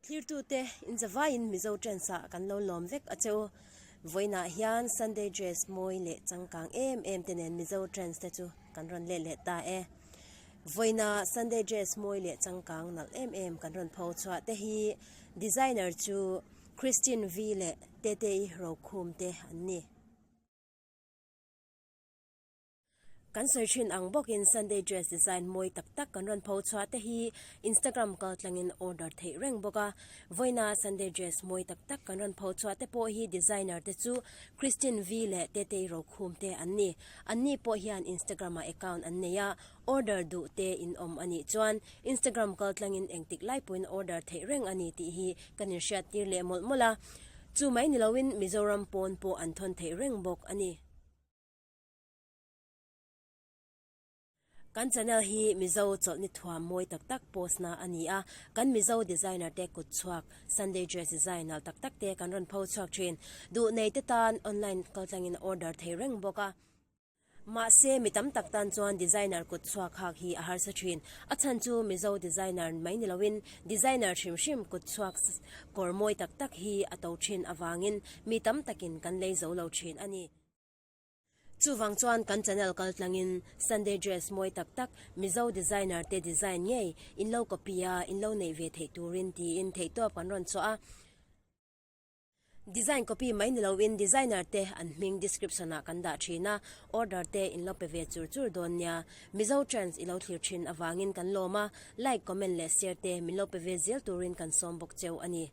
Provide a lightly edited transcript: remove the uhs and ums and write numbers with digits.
Thlirtute inzavaiin Mizo Trends ah kan lo lawm vek a che u. Vawiinah hian Sunday dress mawi leh changkang em em te nen Mizo Trends te chu kan rawn let leh ta e. Vawiina Sunday dress mawi leh changkang nalh em em kan rawn pho chhuah te hi designer chu Christine V leh Tetei Rokhum te an ni. Kan sawi thin ang bawkin Sunday dress design mawi tak tak kan rawn pho chhuah te hi Instagram kal tlangin order theih reng bawk a. Vawiina Sunday dress mawi tak tak kan rawn pho chhuah te pawh hi designer te chu Christine V leh Tetei Rokhum te an ni. Anni pawh hian Instagram ah account an nei a, order duh te in awm a nih chuan Instagram kal tlangin engtik lai pawhin order theih reng a ni tih hi kan inhriat tir leh mawlh mawlh a. Chu mai ni loin Mizoram pawn pawh an thawn theih reng bawk a ni. Kan channel hi Mizo chawlhni thuam mawi tak tak post na a ni a, kan Mizo designer te kut chhuak Sunday dress design nalh tak tak te kan rawn pho chhuak thin. Duh nei te tan online kaltlangin order thei reng bawk a. Mahse mi tam tak tan chuan designer kut chhuak hak hi a harsa thin. A chhan chu Mizo designer mai ni loin designer hrim hrim kut chhuak kawr mawi tak tak hi a to thin avangin mi tam takin kan lei zo lo thin a ni. Chuvang chuan kan channel kal tlangin Sunday dress mawi tak tak Mizo designer te design ngei in lo copy a in lo neih ve theih turin tiin theihtawp kan rawn chhuah a. Design copy mai ni loin designer te an hming description ah kan dah thin a, order te in lo pe ve chur chur dawn nia. Mizo trends i lo thlir thin avangin kan lawm a, like, comment leh share te min lo pe ve zel turin kan sawm bawk cheu a ni.